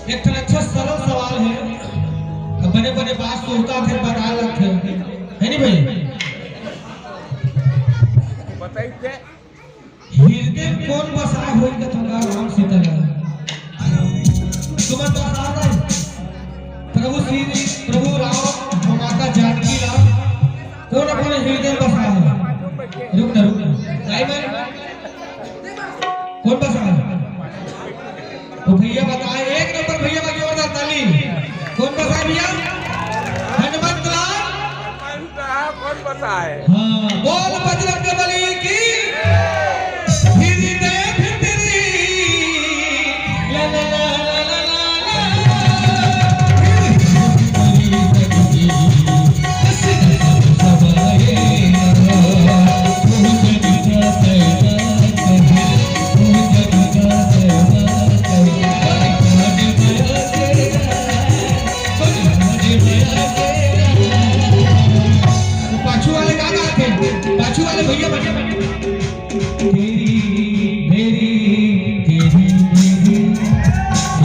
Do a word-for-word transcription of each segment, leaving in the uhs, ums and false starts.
एक ठन अच्छा सरल सवाल हे। अब बने बने बात सुरता थे, बता लगथे, हे नहीं भाई? बताइए। हृदय कोन बसा होई त थोड़ा राम सीता ला? तुमन बसा दे। प्रभु श्री, प्रभु राम और माता जानकी ला कोन अपन हृदय बसा है? रुक ना, रुक ना। नहीं भाई, कोन बसा है? तो भैया बताए, एक नंबर भैया का जोरदार ताली। कोन बसा है भैया? हनुमंत लाल। कौन बसा है? हाँ, बोल बजरंग बली की। हृदय भितरी। ला, ला, ला। पाछू वाले का गात हे? पाछू वाले भैया, भैया, भैया। तेरी, मेरी, तेरी, मेरी,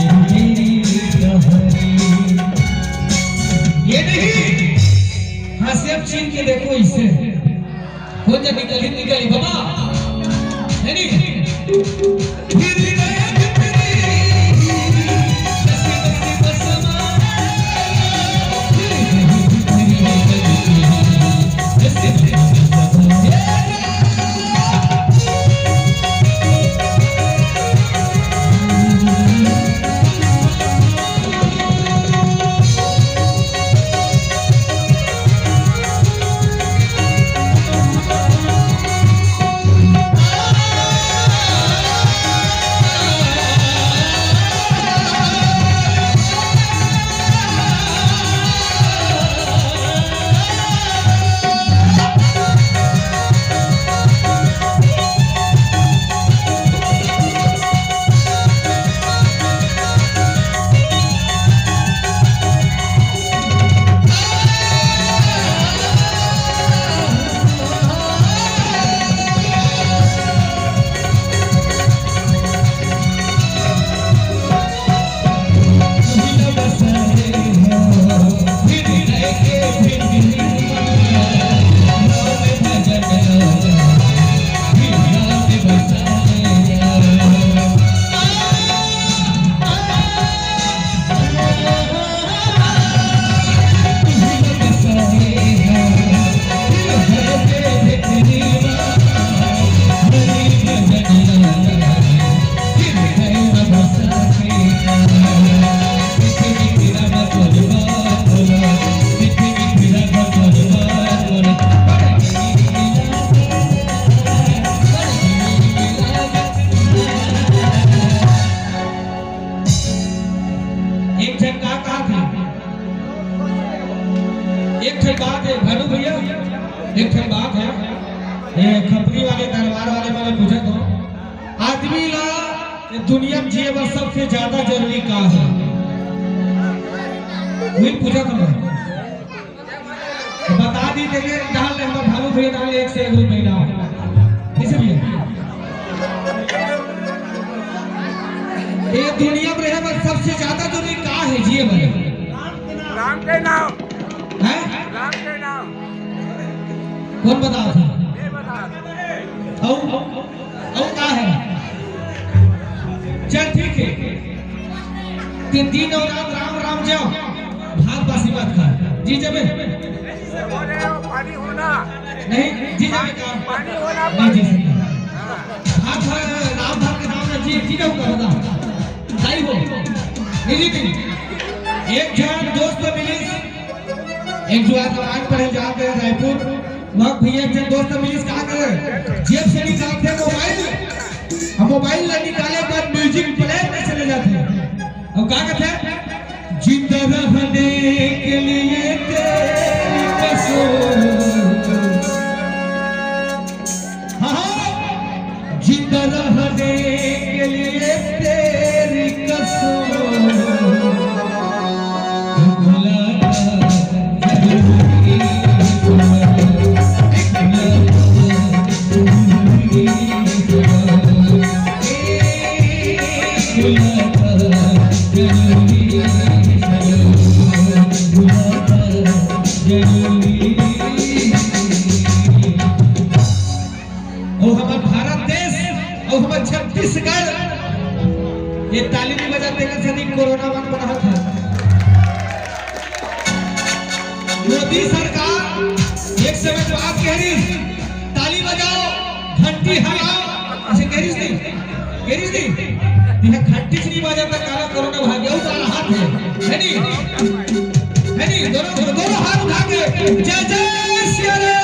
तेरी, मेरी कहानी। ये नहीं, हाँ, सब छीन के देखो इसे। कोन जब निकली, निकली बाबा, है नहीं? एक झन का कहा था, एक ठन बात हे भानु भैया, एक ठन बात हे, ये खपरी वाले दरबार वाले मन पूछत हों, आदमी ला ये दुनिया में जिए बर सबसे ज्यादा जरूरी का हे? वही पूछत हों। बता दी, देखे, डाल ले, हमर भानु भैया डाल ले, एक से एक रुपये डाल। किसे भी? ये दुनिया में रहे बर सबसे ज्यादा जरूरी का हे जिए बर? राम के नाम। हैं? राम के नाम। कोन बतावत हे? मैं बता। अउ, अउ का हे? चल ठीक हे। ते दिन अउ रात राम राम जप, भात बासी मत खा। जी जबे। बोले हो, पानी होना। नहीं, जी जबे का? पानी होना, नहीं, जी पानी। सर। भात भर, राम भर के नाम ना जी, जी जब करना। सही हो। नहीं जी, नहीं। एक झन दोस्त मिलिस, एक जो आज आज पढ़े जात हे रायपुर, वहाँ भैया एक झन दोस्त मिलिस, का करे? जेब से निकालथे मोबाइल, अउ मोबाइल ला निकाले के बाद music play में चले जाथे। अउ का कथे? जिंदा रहने के लिए तेरी कसम। हाँ, हाँ। जिंदा रहने के लिए तेरी कसम। अउ हमर भारत देश अउ हमर छत्तीसगढ़, ये ताली नहीं बजाते का सदी कोरोना मन बनावत है। मोदी सरकार एक समय बात कह रही, ताली बजाओ, घंटी हलाओ, ऐसे कह रही थी। करिस नी? यह घंटी से नहीं बाजा था, काला कोरोना भाग गया, वो काला हाथ है, है नी? है नी? दोनों, दोनों हाथ उठा के, जय जय सिया राम।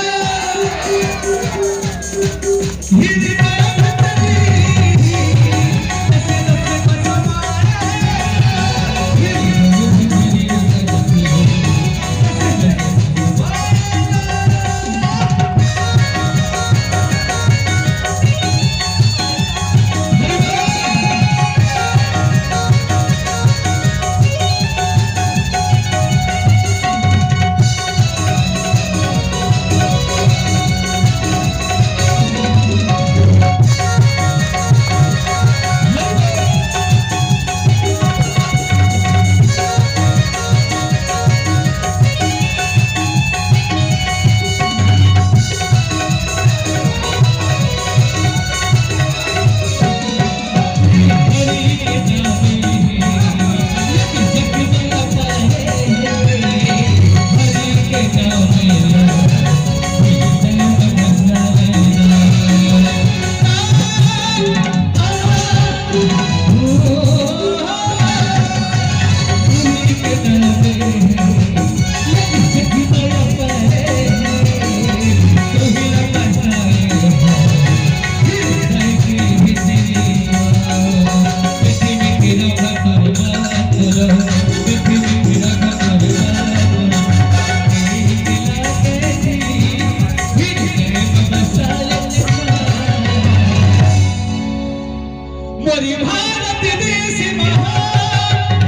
मोरी भारत देश महान,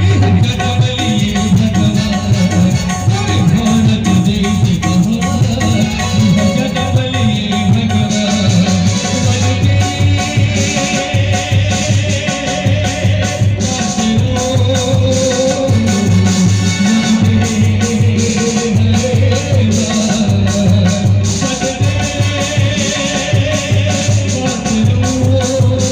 इह जनम लिए भगवान। मोरी भारत देश महान, इह जनम लिए भगवान। वंदे मातरम, वंदे मातरम।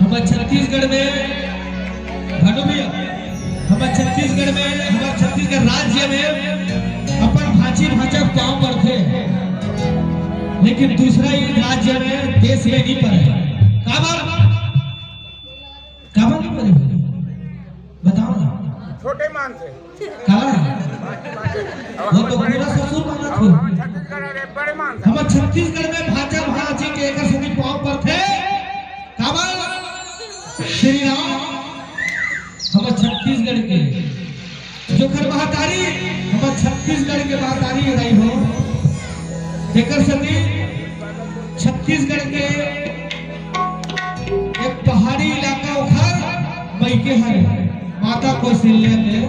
हमर छत्तीसगढ़ में, भानु भैया, हमर छत्तीसगढ़ में, हमर छत्तीसगढ़ राज्य में अपन भांची भांचा पाँव परथे, लेकिन दूसरा ही राज्य में, देश में नहीं पड़े। काबर? काबर नहीं पड़े भाई? बताओ ना। छोटे मान से। काला है? वो तो पूरा ससुर मानत हो। छत्तीसगढ़, अरे बड़े मान से। हमर छत्तीसगढ़ में भांचा भांची के एकर सेती पाँव परथे। काबर? श्री राम हमर छत्तीसगढ़ के, जोखर महतारी हमर छत्तीसगढ़ के महतारी रही हो, तेकर सेती छत्तीसगढ़ के एक पहाड़ी इलाका ओखर मइके हरे, माता कौशल्या के।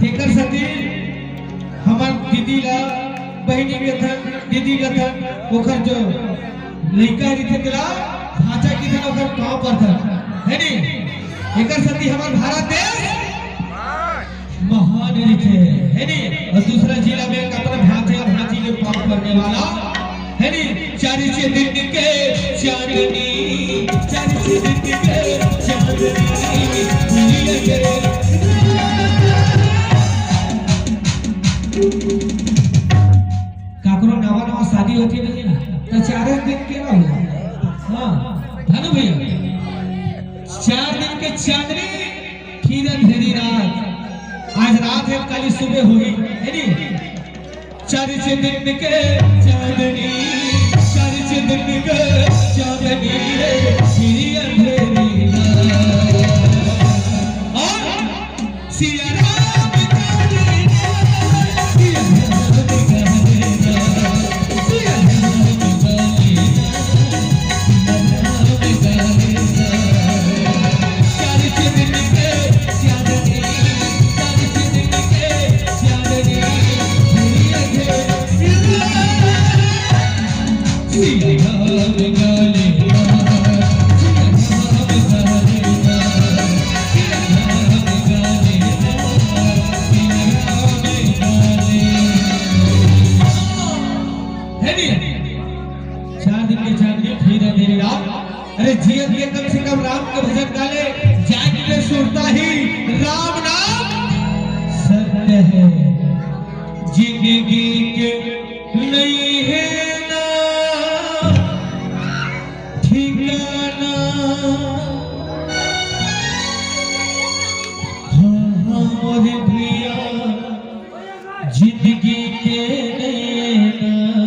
तेकर सेती हमर दीदी ला बहिनी कथन, दीदी कथन, ओखर जो लइका रहिथे तेला भांचा कथन, ओखर पाँव परथन, है नी? एकर सेती हमर भारत देश महान रहिथे, है नी? अउ दूसरा जिला में कतना भांचा भांची के पाँव परने वाला, है नी? चार छह दिन के चांदनी, चार छह दिन के चांदनी, दुनिया के काकरो नवा नवा शादी होती नहीं ना, तो चार दिन के ना होला। हाँ, भानु भैया, चार दिन के चांदनी, फिर अंधेरी रात। आज रात है, काली सुबह होही, है नी? चार छह दिन के चांदनी, चार छह दिन के चांदनी रे, फिर अंधेरी रात। और सिया राम का लेला, सिया राम का लेला, सिया राम का लेला, सिया राम का लेला। चालीस दिन के चांदनी, चालीस दिन के चांदनी, अरे जियत के कम से कम राम के भजन गा ले। जाग के सुरता ही राम नाम सत्य है। जिंदगी के नहीं है ना ठिकाना। हाँ, हाँ, मोरे भैया, जिंदगी के नहीं है ना